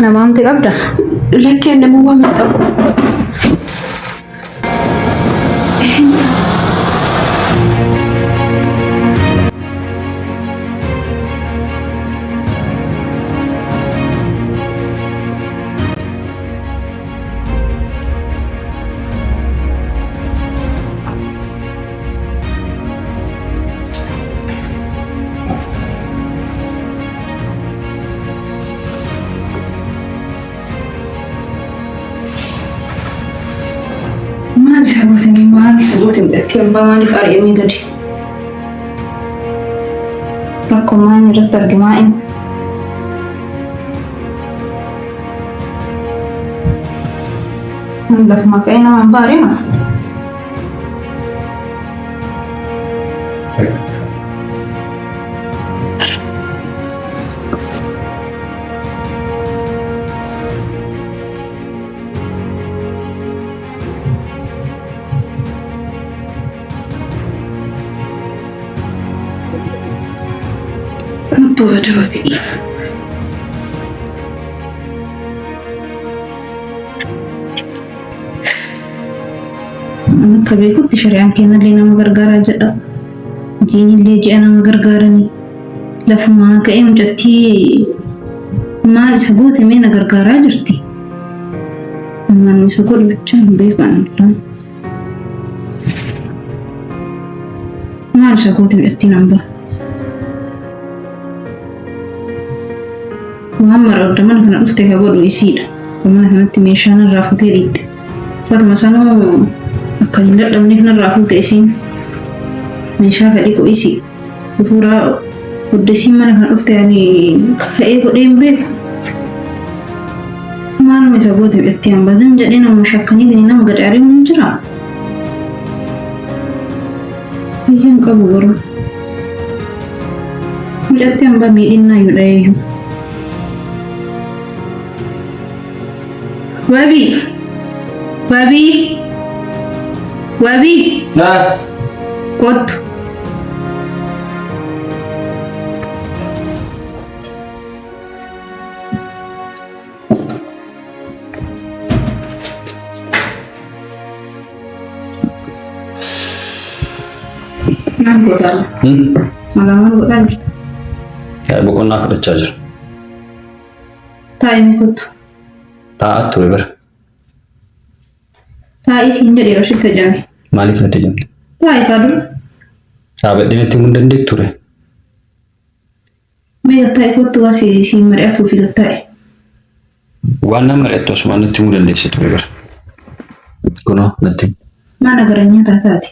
Nama waamte qabda? Lakkee nama waame qabu. Maal isa goote mee maal isa goote midhattee abbaa maaliif ari'amee gadi? Rakkoo maal irratti argamaa inni? Lafuma ka'ee nama abbaa ari'ama. Lubbuu baduu wabii. Akka beekutti shari'aan kennallee nama gargaaraa jedha. Diinillee ji'a nama gargaaranii. Lafumaa ka'ee mucattii maal isa goote mee na gargaaraa jirti. Manni isa godhu bichaa hin beeku ani. Maal isa goote mucattiin hambaa? Waan mara odda mana kana dhufte ka godhu isiidha. Mana kanatti meeshaa narraa futee dhiitte. Uffatuma sanuu akka hin dadhabneef narraa fuute isiin. Meeshaa ka dhiqu isii. Sufuuraa odda isiin mana kana dhufte ani ka'ee godhee hin beeku. Maaluma isa goote jettee hambaa zim jedhee nama shakkanii nama gad ari'uun hin jiraa? Biyya hin qabu garuu. Mucattii hambaa miidhinnaa iyyuu dha'eeyyuu. Wabii! Wabii! Wabii! Kottu. Maal gootaa? Maal maal godhaa jirta? Boqonnaa fudhachaa jira. Taa'ii mee kottu. Taa'aa ture bara. Taa'ii siin jedheera sitti hajame. Maaliif natti hajamte? Taa'ii kaa dura. Dhaabadhee natti himuu hin dandeettu ture. Mee gattaa'i kottu waa si siin mari'atuufi gattaa'i. Waan nama mari'attu asumaan natti himuu dandeessa ture bara. Kunoo natti himi. Maa nagaranyaa taataati.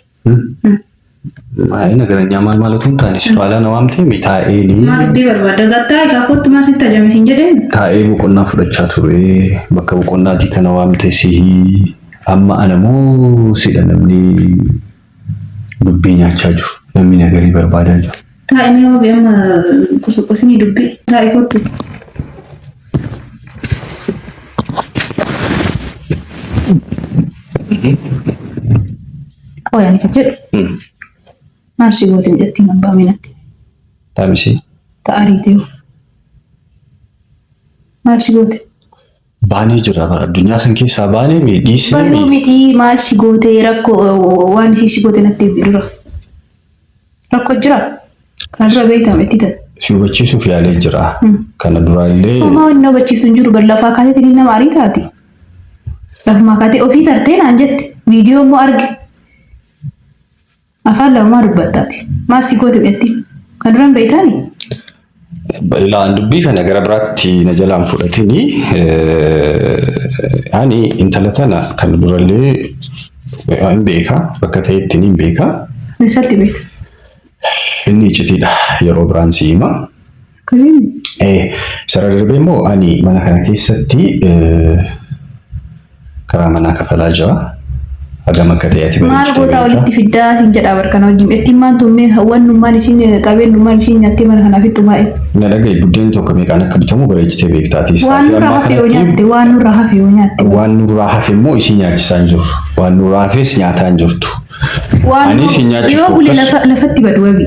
Maayii nagaranyaa maal maal otoo hin taane situ alaa na waamtee mi taa'ee ni Maal dubbii barbaadda? Gattaa'i kaa kottu maal sitti hajame siin jedheen? taa'ee boqonnaa fudhachaa ture bakka boqonnaatii kana waamte sihii amma ana moo sidha namni dubbii nyaachaa jiru namni nagarii barbaadaa jiru. Taa'i mee wabi amma qosoqosinii dubbii. Taa'i kottu. Qoy ani kan jedhu maal si goote jedhatti nan baame natti. Taamisee. Ta'ariitee. Maal si goote? Baanee jirra bara addunyaa san keessaa baanee mi dhiisnee Bayuu mi miti maal si goote rakkoo waan isii si goote natti himi dura. Rakkoo jira. Kana dura beektamu itti ta'e. si hubachiisuuf yaalee jira. Kana duraallee Homaa wanni na hubachiiftu hin jiru bar lafaa kaateetiin nama arii taati. Lafumaa kaatee ofii tartee naan jette. Viidiyoo immoo arge. Afaan lamumaa dubbattaati. Maal si goote jetti? Kan duran beektaani? Ilaan dubbii kana gara biraatti na jalaan fudhatini ani intala tana kan durallee hin beeka bakka ta'etti ni beeka. Eessatti beekta? Inni icitiidha yeroo biraan si hima. Akkasiin Isarra darbee immoo ani mana kana keessatti karaa manaa kafalaa jira. Hagam akka ta'e ati maal bareechitee gootaa beekta. walitti fiddaa siin jedhaa barkana wajjin. Ittiin maan tummee hawwannummaan isiin qabeenyummaan isiin nyaattee mana kanaaf itti baay'ee. Na dhaga'i buddeenni tokko meeqaan akka bitamu bareechitee beekta. Ati Waan sa'aatii nurraa ammaa hafe yoo kanatti nyaatte waan nurraa hafe yoo nyaatte. waan nurraa hafe immoo isii nyaachisaa hin jiru. Waan nurraa hafes nyaataa hin jirtu. Waan Anis hin nyaachisu yoo bule akkas. lafa lafatti badu wabi.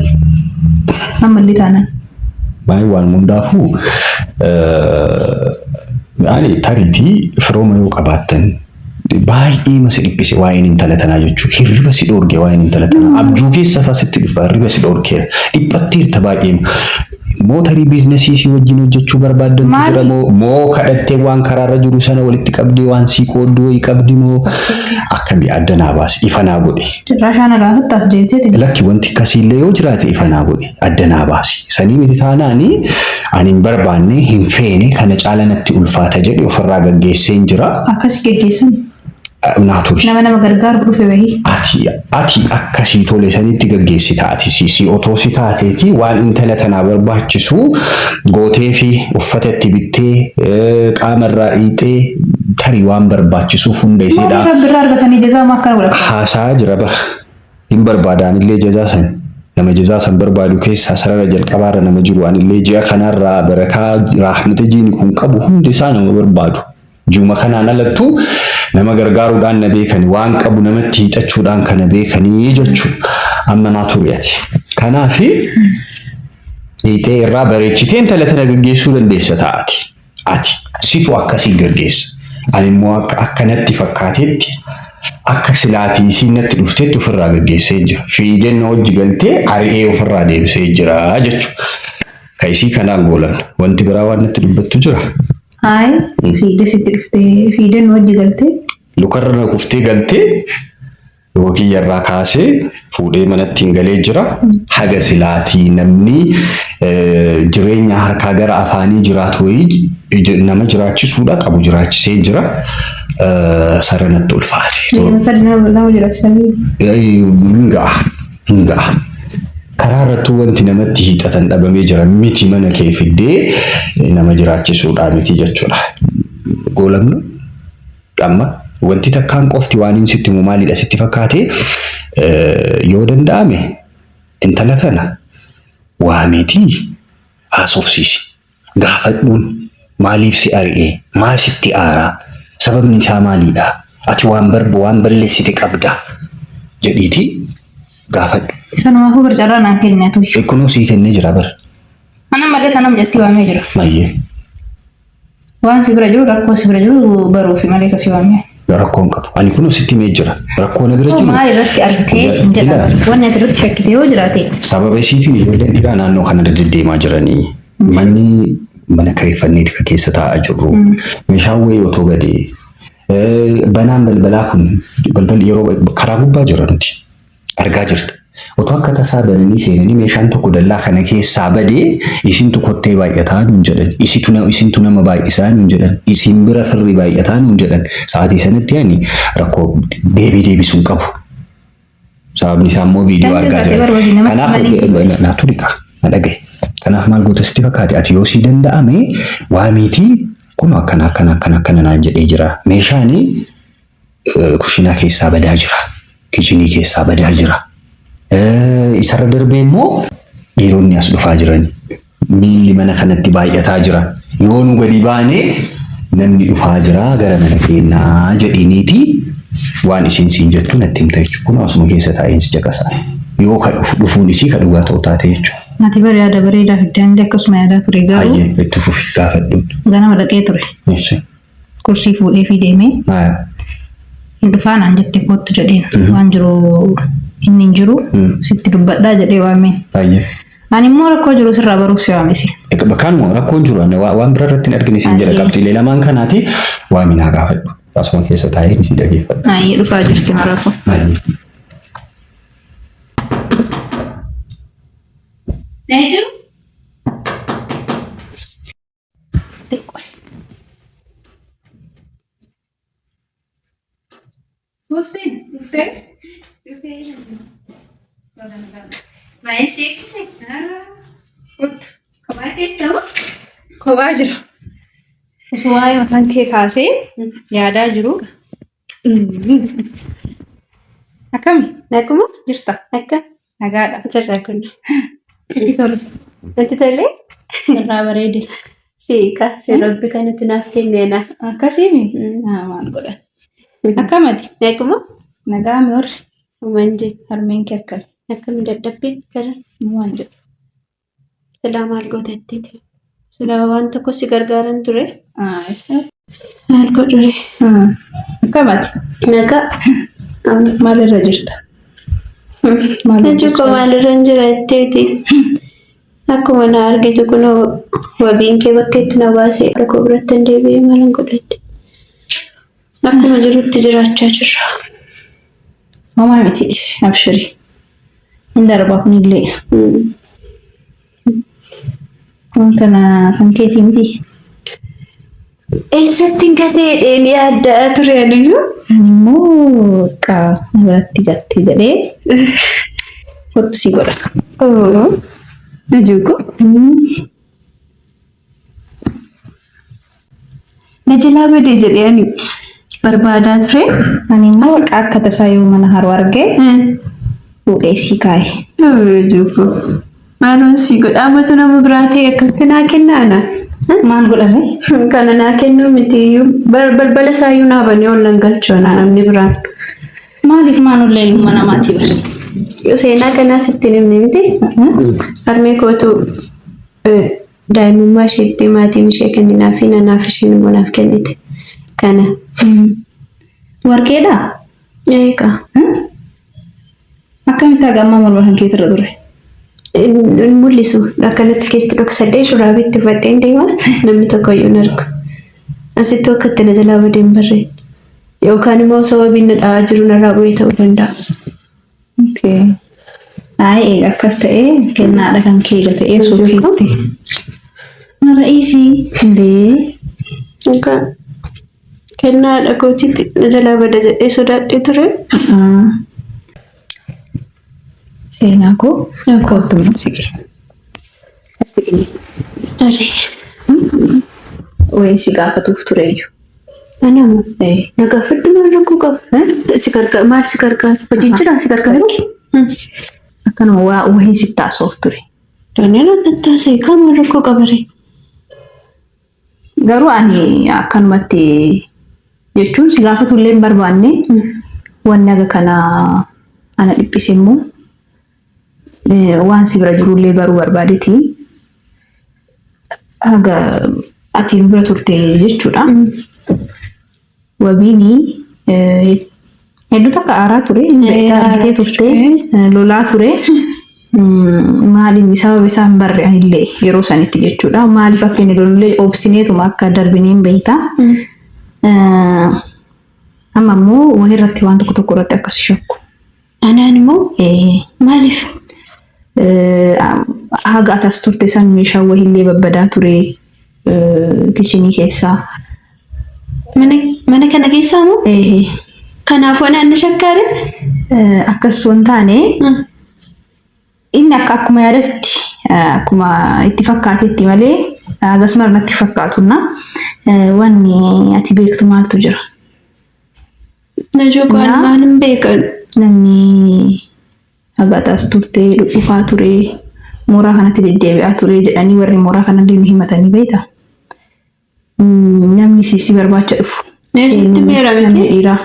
Ammallee taanaan. Baay'ee waan hundaafuu Ani tariitii firooma yoo qabaattan baay'ee ma si dhiphise waa'een intala tanaa jechuudha. Hirriba si dhoorge waa'een intala tanaa. Abjuu keessa fa'aa sitti dhufa hirriba si dhoorkeera. Dhiphatteerta baay'ee. Moo tarii biizinasii si wajjin hojjechuu barbaaddantu Maali? jira moo moo kadhattee waan karaarra jiru sana walitti qabdee waan sii qooddu wayii qabdi moo akkami adda naa baasi ifa naa godhi. Cirraashaan irraa futtaas deebiteeti. Lakki wanti akkasiillee yoo jiraate ifa naa godhi adda naa baasi. Sanii miti taanaani ani hin barbaanne hin feene kana caala natti ulfaata jedhe ofirraa gaggeesseen jira. Akkasi geggeessan. Naa turi. Nama nama gargaaruuf dhufe wayii. Ati akka sii tole sanitti gaggeessita ati si si otoo si taateeti waan intala tanaa barbaachisu gootee fi uffata itti bittee qaama irraa dhiixee tarii waan barbaachisuuf hunda Maaliif isiidha rabbi irraa argatanii jazaa maa akkana godhatan? haasaa jira bara hin barbaadaanillee jazaa san nama jazaa san barbaadu keessaa sarara jalqabaarra nama jiru anillee ji'a kanarraa barakaa raahmata jiini kun qabu hundi isaa nama barbaadu. Ji'uma kanaan alattuu nama gargaaruudhaan na beekani, waan qabu namatti hiixachuudhaan kana beekanii jechuudha. Amma naa turi ati. Kanaaf hiixee irraa bareechitee intala tana gaggeessuu dandeessa ta'a ati. Ati situ akkasiin gaggeessa. Ani immoo akka akka natti fakkaatetti akka silaatii isiin natti dhuftetti ofirraa gaggeessee jira. Fiigeen na hojii galtee ari'ee ofirraa deebisee jira jechuudha. Ka isii kanaan goolamna. Wanti biraa waan natti dubbattu jira. Hayi fiigdee sitti dhuftee fiigdee nu wajji galtee. Lukarra na kuftee galtee luka kiyyarraa kaasee fuudhee manatti hin galee jira. Haga silaatii namni jireenya harkaa gara afaanii jiraatu wayii nama jiraachisuudha qabu jiraachisee jira. Sarara natti ulfaate. Nama sadi nama jiraachisanii. Hin ga'a. Hin ga'a. Karaa irrattuu wanti namatti hiixatan dhabamee jira miti mana kee fiddee nama jiraachisuudhaa miti jechuudha. Goolabnu amma wanti takkaan qofti waan hin sitti himu maalidha sitti fakkaate yoo danda'ame intala tana waameetii haasofsiisi. Gaafadhuun maaliif si ari'e? Maa sitti aaraa? Sababni isaa maalidha? Ati waan barbu waan balleessite qabda jedhiitii gaafadhu. Sanumaafuu bar carraa naan kenne atu. Kunoo sii kennee jira bar. Ana malee tanam jetti waamee jira. Mayyee. Waan si bira jiru rakkoo si bira jiru baruufi malee kasi waamee. Rakkoo hin qabu. Ani kunoo sitti himee jira. Rakkoo na bira jiru. Maal irratti argitee sin jedha. Wanni ati irratti shakkite yoo jiraate. Sababa isiitiin ijoolleen dhiiraa naannoo kana deddeemaa jiranii. Manni mana kireeffanneeti ka keessa taa'aa jirru. Meeshaan wayii otoo badee. Banaan balbalaa kun balballi yeroo karaa gubbaa jira nuti. Argaa jirta. Otoo akka tasaa bananii seenanii meeshaan tokko dallaa kana keessaa badee isintu kottee baay'ataa nuun jedhan. Isitu isintu nama baay'isaa nuun jedhan. Isin bira firri baay'ataa nuun jedhan. Sa'aatii sanatti ani rakkoo deebii deebisuu hin qabu. Sababni isaa immoo viidiyoo argaa jira. Kanaaf naa turi kaa na dhagaye. Kanaaf maal goota sitti fakkaate ati yoo sii danda'ame waamiitii kun akkana akkana akkana akkana naan jedhee jira. Meeshaani kushiinaa keessaa badaa jira. Kichinii keessaa badaa jira. Isarra darbee immoo dhiironni as dhufaa jiran. Miilli mana kanatti baay'ataa jira. Yoo nu gadi baane namni dhufaa jira gara mana keenyaa jedhiniiti waan isin siin jettu natti himta jechuudha. Kun asuma keessa taa'een si caqasa. Yoo ka dhufu dhufuun isii ka dhugaa ta'u taate jechuudha. Ati bari yaada bareedaa fidde anillee akkasuma yaadaa ture garuu. Hayyee itti fufi gaafadhu. Ganama dhaqee ture. Ibsi. Kursii fuudhee fi deemee. Hin dhufaa naan jette koottu jedheen. Waan jiru inni hin jiru sitti dubbadhaa jedhee waameen. Hayyee. Ani immoo rakkoo jiru sirraa baruuf si waamisi. Kanuma rakkoon jiru ani waan bira irratti hin argine siin jedha Ayyee. qabxiilee lamaan kanaati waami naa gaafadhu. Asuma keessa taa'ee si dhageeffadha. Ayyee dhufaa jirti maraafuu. Ayyee. Neejiru. Hussein, dhuftee? Dhufee. Baay'ee si eegsise. Kottu. Kophaa keessa Kophaa jira. Osoo waa'ee mataan kee kaasee yaadaa jiru. Akkami? Naguma? Jirta? Akka? Nagaadha. Jirra kun. Sitti tole. Natti tolee? Irraa bareede. Siiqa. Si rabbi kanatti naaf kennee naaf. Akkasiimi? Maal godhan? Akkamati? Naguma? Nagaa mi warri? Uumaan jedhu. Harmeen kee akkami? Akkam dadhabbiin gara? Waan jedhu. Silaa maal gootetti? Silaa waan tokko si gargaaran ture. Maal godhure? Akkamati? Nagaa. Maalirra jirta? Maal Najuu koo maalirra hin jira jetteeti. Akkuma na argitu kunoo wabiin kee bakka itti na baasee haadha koo biratti hin deebi'ee maalan godhette. Akkuma jirutti jiraachaa jirra. Homaa miti dhisi abshiri. Hin darba kunillee. Waan kana kan keetii miti. Eessatti hin gatee jedheen yaaddaa ture aniyyuu. Ani immoo bakka na biratti gatte jedhee kottu si godha. Najuu koo. Na jalaa badee jedhee ani barbaadaa ture. Ani immoo bakka akka tasaa yoo mana haroo argee fuudhee sii kaa'e. Najuu koo. Maaloon si godha amatu nama biraa ta'e akkasitti naa kenna ana. Maal godhame? Kana naa kennuu miti iyyuu balbala isaayyuu naa banee ol nan galchu ana namni biraan. Maaliif maalullee ilma namaati bara? Seenaa kanaa sitti hin himne miti. Harmee kootu daa'imummaa isheetti maatiin ishee kenninaafi nanaaf isheen immoo naaf kennite. Kana. Warqeedhaa? Eegaa. Akkamitti haga ammaa morma kan keetirra ture? Hin mul'isu. Akkanatti keessatti dhoksadhee shurraabii itti uffadheen deema. Namni tokko iyyuu hin argu. Asittuu akka itti na jalaa badee hin barreen. Yookaan immoo sababiin na dha'aa jiru narraa bu'ee ta'uu danda'a. Okay. Ayi eega akkas ta'ee kennaadha kan kee eega ta'ee osoo keetti. Mara isii indee. Akka kennaa haadha kootiitti na jalaa bada jedhee sodaadhee ture. Seenaa koo kottu siqi. Siqi. Tole. Wayii si gaafatuuf tureeyyu. Anamu. Na gaafadhu maal rakkoo qaba? Si gargaara maal si gargaara? Hojiin jira si gargaaru? Akkanuma waa wayii sitti haasa'uuf ture. Donneen tattaasee kaa maal rakkoo qaba ree? Garuu ani akkanumatti jechuun si gaafatu illee hin barbaanne wanni haga kana ana dhiphise immoo waan si bira jiru illee baruu barbaadeti. Haga ati nu bira turte jechuudha. Wabiini hedduu takka aaraa ture, argitee turte, lolaa ture. Maaliin sababa isaa hin barre anillee yeroo sanitti jechuudha. Maaliif akka inni lolullee obsineetuma akka darbinee hin beekta. Amma immoo wayii irratti waan tokko tokko irratti akkas shakku. Anaan immoo maaliif? Haga ati as turte san meeshaan wahiillee babbadaa ture kichinii keessaa. Mana kana keessaa moo? Kanaafuu anaan na shakkaare? Akkas osoo hin taane inni akka akkuma yaadatti akkuma itti fakkaatetti malee hagas mara natti fakkaatu na wanni ati beektu maaltu jira? Najuu koo ani maal hin beekan? Namni hagaataas turtee dhufaa ture mooraa kanatti deddeebi'aa ture jedhanii warri mooraa kanallee nu himatanii beektaa? Namni si barbaacha dhufu. Sitti meera Namni miti? dhiiraa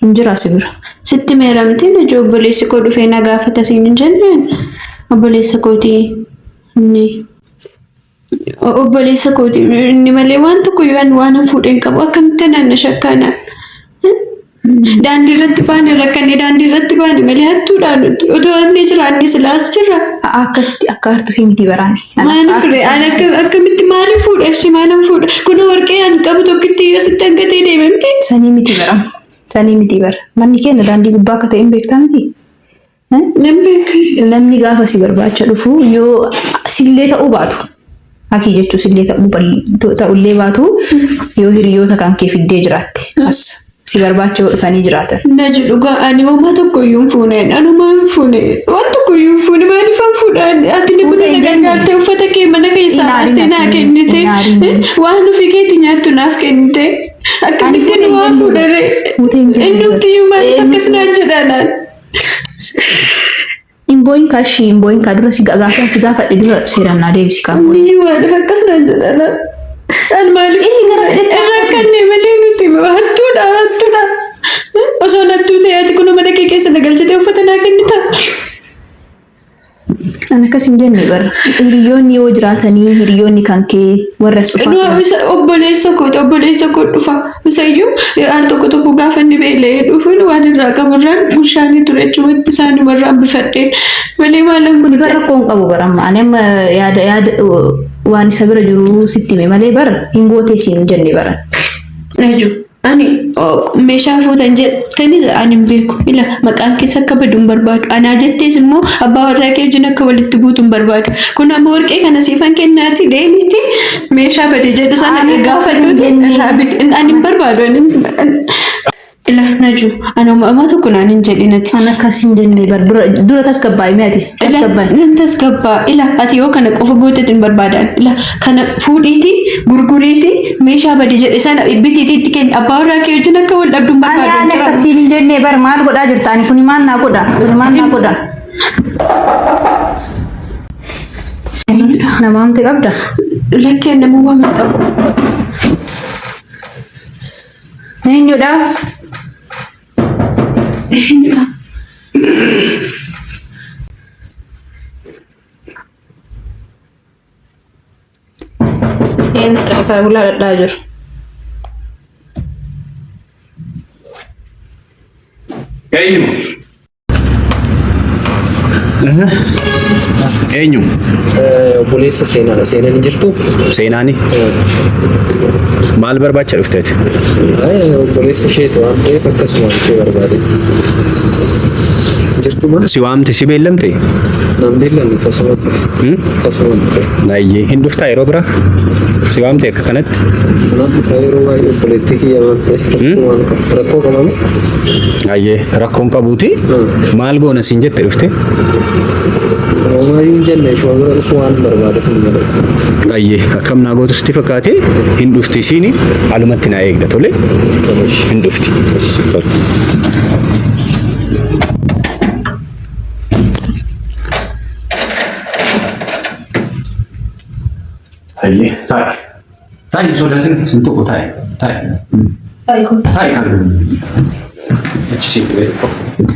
hin jiraa si bira. Sitti meera miti? Najuu obboleessi koo dhufee na gaafata siin hin jenneen obboleessa kootii inni obboleessa kooti inni malee waan tokko yoo ani waan hin fuudheen qabu akkamitti anaan na shakkaanaan. Daandii irratti baane rakkanne daandii irratti baane malee hattuudhaan nuti otoo inni jiraanne silaas jirra. Akkasitti akka aartuuf miti baraane. Maaliif ree ani akkamitti maaliif fuudha ishee maalan fuudha kun warqee ani qabu tokkitti yoo sitti hangatee deeme miti. Sanii miti bara. Sanii miti bara. Manni keenya daandii gubbaa akka ta'e hin beektaa miti? Nan beeka. Namni gaafa si barbaacha dhufu yoo sillee ta'uu baatu akii jechuun sillee ta'ullee baatu yoo hiriyoota kan kee fiddee jiraatte as si barbaacha yoo dhufanii jiraatan. Naju dhugaa ani homaa tokko iyyuu hin fuune anumaa hin fuune waan tokko iyyuu hin fuune maaliifan fuudha ati ni kun Fuute na hin jenne. gargaarte uffata kee mana keessaa Hin baastee aarin naa ati, kennite hin aarin. waan ofii keetii nyaattu naaf kennite Ani akkamitti fuute hin waa jenne. fuudha ree Fuute hin jenne. innumti iyyuu maaliif akkas naan jedhaa naan. Hin boo'in kaa ishii hin boo'in kaa dura si gaafa si gaafadhe dura seeraan naa deebisi kaa boo'in. Biyyi maaliif akkas naan jedha naan. An maaliif Inni gara fedhetti irra rakkanne malee nuti hattuudha hattuudha. Osoo hattuu ta'e ati kunoo mana kee keessa na galchitee uffata naa kennita. An akkas hin jenne bara. Hiriyoonni yoo jiraatanii hiriyoonni kan kee warra as dhufaa turan. Isa obboleessa kooti obboleessa koo dhufa. Isayyuu al tokko tokko gaafa inni beela'ee dhufuun waan irraa qaburraan bushaanii ture achumatti isaanumarraa hambifadheen malee maalan Kuni godhe. bara rakkoo hin qabu bara amma. Ani amma yaada yaada waan isa bira jiru sitti hime malee bara hin gootee siin hin jenne bara. Naju ani meeshaa fuutan jettanis ani hin beeku. Ila maqaan keessa akka badu hin barbaadu. Anaa jettees immoo abbaa warraa kee wajjin akka walitti buutu hin barbaadu. Kun amma warqee kana siifan kennaati deemiti meeshaa bade jedhu sana Ani akkas hin gaafadhuuti jenne. irraa biti. Ani hin barbaadu. Ila Naju ani homaa tokko naan hin jedhin ati. An akkas hin jenne bar dura dura tasgabbaa'e mee ati Ila tasgabbaa'e. nan tasgabbaa ila ati yoo kana qofa gootetti hin barbaadan ila kana fuudhiiti gurguriiti meeshaa bade jedhe sana bitiiti itti kenni abbaa warraa kee wajjin akka wal dhabdu hin Ani barbaadan ani jira. akkas hin jenne bar maal godhaa jirta ani kuni maal naa godha kuni maal naa godha. Nama amte qabda. Lakkeen nama waan qabu. Eenyudha? Eenyudha? Eenyudha kan ulaa dhadhaa jiru? Eenyu? Eenyu? Obboleessa seenaadha. Seenaan hin jirtu? Seenaani? Maal barbaacha dhufteeti? Obboleessa isheeti waan ta'eef akkasumaan ishee barbaade. Jirtu maa? Si waamte si beellamte? Naan beellamne tasuma dhufe. Tasuma dhufe. Ayyee hin dhuftaa yeroo biraa? Si waamte akka kanatti? Naan dhufa yeroo baay'ee obboleettii kiyya waan ta'eef rakkoo waan qabu. Rakkoo qabame? Ayyee rakkoon qabuuti. Maal goona siin jette dhufte? Homaayyuu hin jenne ishuma bira dhufuu waan barbaadeef hin malee. Ayyee akkam naa gootu sitti fakkaate hin dhufti isiin alumatti naa eegda tole? Tole. Hin dhufti. Tole. Ayyee taa'i. Taa'i hin sodaatin sin tokko taa'i. Taa'i. Taa'i kun. Taa'i kan. Achi si qubee tokko.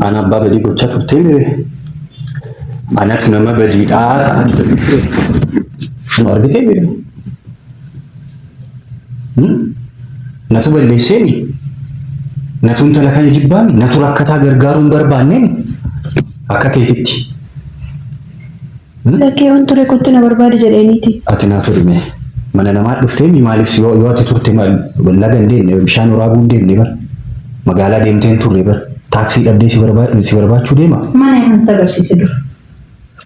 Ana abbaa badii gochaa turtee mire. Anatu nama badiidhaa ta'aa ture. Nu argitee mire. Natu balleesseemi? Natu intala kana jibbaami? Natu rakkataa gargaaruu hin barbaanneemi? Akka keetitti. Lakkee yoon ture kottu na barbaadi jedheeniiti. Ati naa turi mee. Mana namaa dhufteemi maaliif yoo yoo ati turte maal laga hin deemne bishaan waraabuu hin deemne bar. Magaalaa deemtee hin turre bar. Taaksii dhabdee si barbaachuu deema. Mana kan agarsiise dura.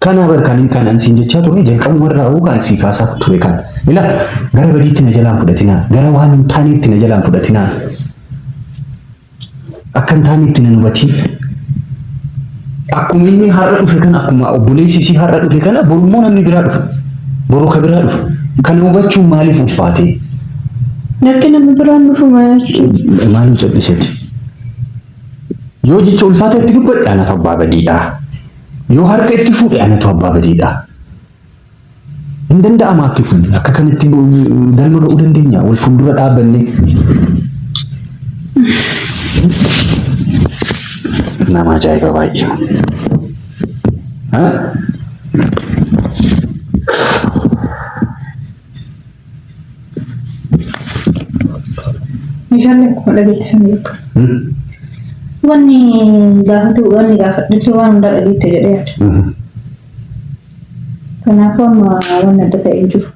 Kana bar kan kan an siin jechaa ture jalqabuma irraa uu kan sii kaasaa ture kan. Ila gara badiitti na jalaan fudhatinaa. Gara waan hin taaneetti na jalaan fudhatinaa. Akka hin taaneetti na hubatiin. Akkuma inni har'a dhufe kana akkuma obboleessi isii har'a dhufe kana borummoo namni biraa dhufa. Boru ka biraa dhufa. Kana hubachuun maaliif ulfaate? Lakki namni biraan dhufu maal? Maaliif calliseeti? Yoo jecha ulfaata itti dubbadhe anatu abbaa badiidha. Yoo harka itti fuudhe anatu abbaa badiidha. Hin danda'ama akki kun akka kanatti galma ga'uu dandeenya wal fuuldura dhaabbannee. Nama ajaa'iba baay'ee. Ha? Meeshaalee akkuma dhageette san beeku. Wanni gaafatu wanni gaafadhullee waan hundaa dhageette jedhee yaada. Kanaafuu amma wanni adda ta'e hin jiru.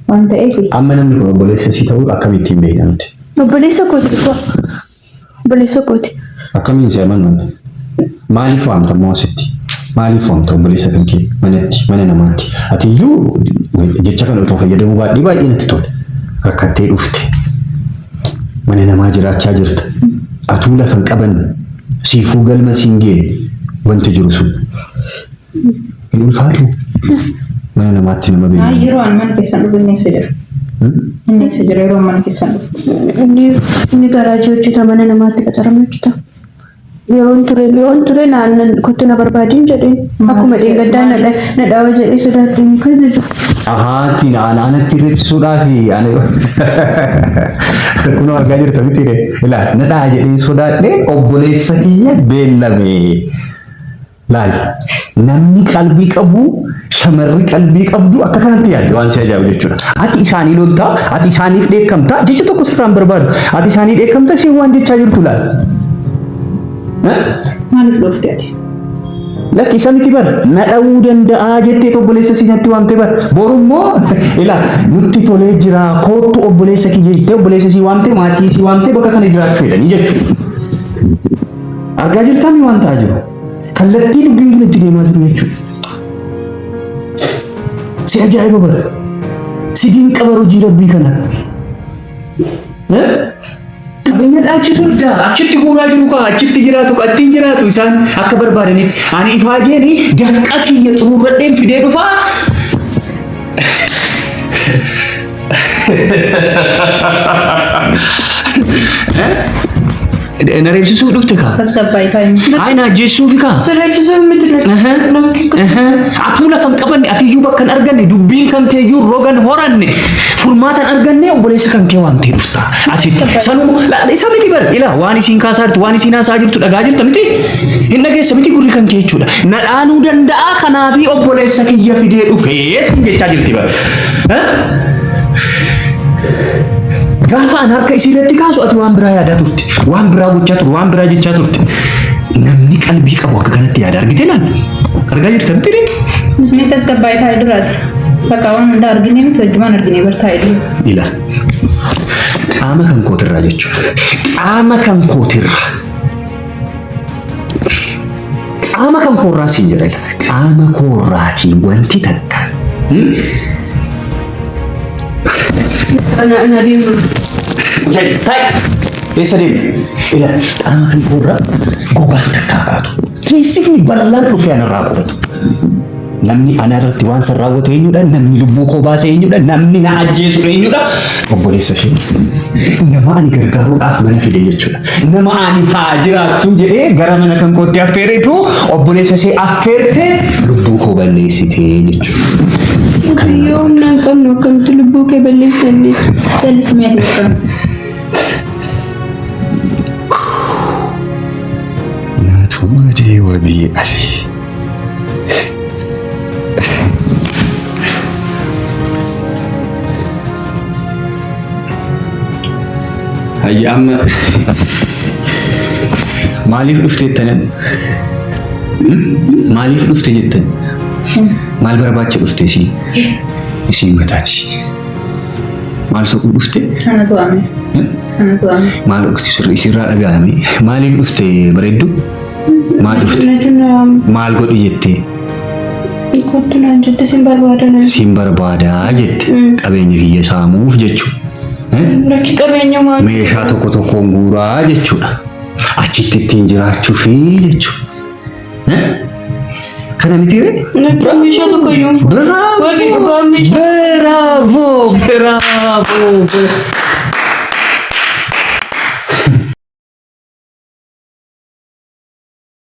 Waan ta'eef Amma namni kun obboleessa ishii ta'uu akkamittiin beekna nuti? Obboleessa kooti dhugaa. Obboleessa kooti. Akkamiin si amannu? Maaliif waamta immoo asitti? Maaliif waamta obboleessa kan kee manatti, mana namaatti? Ati iyyuu jecha kana otoo fayyadamuu baadhee baay'ee natti tole. Rakkattee dhufte. Mana namaa jiraachaa jirta. Atuu lafa hin qabanne. Siifuu galma siin geenye. Wanti jiru sun. Hin ulfaatu. Mana namaatti nama beeku. Yeroo ani mana keessan dhufu inni eessa jira? Inni eessa jira yeroo mana keessan dhufu? Inni garaajii hojjeta mana namaatti qacaramee hojjeta. Yeroon ture yoon ture naan kottu na barbaadiin jedheen akkuma dheengaddaa na dhawa jedhee sodaadheen kan jiru. Ahaatti anatti irreessisuudhaaf kunoo argaa jirta miti ree. Ilaa na dha'a jedhee sodaadhee obboleessa kiyya beellame. Laal namni qalbii qabu shamarri qalbii qabdu akka kanatti yaaddi waan si ajaa'ibu jechuudha. Ati isaanii loltaa, ati isaaniif dheekkamtaa jecha tokko sirraa hin barbaadu. Ati isaanii dheekkamta isheen waan jechaa jirtu laal. Maaliif dhoofte ati? Lakki isa miti bar na dha'uu danda'aa jettee obboleessa isii natti waamte bar borummoo ilaa nutti tolee jira koottu obboleessa kiyya jettee obboleessa isii waamte maatii isii waamte bakka kana jiraachuu jedhanii jechuudha. Argaa jirtaa mi waan ta'aa jiru? Kallattii dubbiin kun itti deemaa jiru jechuudha. Si ajaa'iba bara. Si dinqa bara hojii rabbii kana. Qabeenya dhaalchisuu dha. Achitti guuraa jiru kaa achitti jiraatu kaa ittiin jiraatu isaan akka barbaadanitti. Ani ifaajeeni dafqa kiyya xuruurradheen fidee dhufaa. Na reebsisuuf dhufte kaa. Tasgabbaa'ii taa'i. Hayi na ajjeessuufi kaa. Sirreessisuuf miti lakki. Atuu lafa hin qabanne, ati iyyuu bakka hin arganne, dubbiin kan kee iyyuu roga hin horanne, furmaata hin arganne obboleessa kan kee waamtee dhufta. Asitti sanuma isa miti bar ilaa waan isiin kaasaa jirtu waan isiin haasaa jirtu dhagaa jirta miti hin dhageessa miti gurri kan kee jechuudha. Na dhaanuu danda'a kanaafi obboleessa kiyya fidee dhufee siin jechaa jirti bar. Gaafa an harka isii irratti kaasu ati waan biraa yaadaa turte. Waan biraa gochaa turte, waan biraa jechaa turte. Namni qalbii qabu akka kanatti yaada argite naan. Argaa jirta miti ree? Mee tasgabbaa'ii taa'e duraati. Bakka waan hundaa argine miti wajjumaan argine bar taa'e dura. Ila. Qaama kan kootirraa jechuudha. Qaama kan kootirraa. Qaama kan koorraa siin jedha. ila. Qaama koorraatii wanti takka. Ana ana deemu. Ta'i. Eessa deemte? Ila qaama kan koorraa gogaan takkaa kaatu. Teessifni bal'aan dhufee anarraa qubatu. Namni ana irratti waan san raawwatu eenyudha? Namni lubbuu koo baase eenyudha? Namni na ajjeesu eenyudha? Obboleessa ishee. Nama ani gargaaruudhaaf mana fide jechuudha. Nama ani haa jiraattu jedhee gara mana kan kootti affeeretu obboleessa ishee affeertee lubbuu koo balleessite jechuudha. Yoo humna hin qabnu akkamitti lubbuu kee balleessanne? Jallis mee ati bakka. Naatu madee wabii ali. Hayya amma maaliif dhufte jettanan? Maaliif dhufte jettan? Maal barbaacha dhufte isiin? Isiin mataan ishii. Maal soquu dhufte? Anatu waame. Anatu waame. Maal isirraa dhaga'ame? Maaliif dhufte bareeddu? Maal dhufte? Najuun na waame. Maal godhi jettee? Kottu naan jette sin barbaada naan. Sin barbaadaa jette. Qabeenya kiyya saamuuf jechuudha. Lakki qabeenya maal? Meeshaa tokko tokkoon guuraa jechuudha. Achitti ittiin jiraachuufi jechuudha. Kana miti ree? Lakki meeshaa tokko iyyuu hin fuudhu. Bravo! Wabii dhugaa meeshaa. Bravo! Bravo!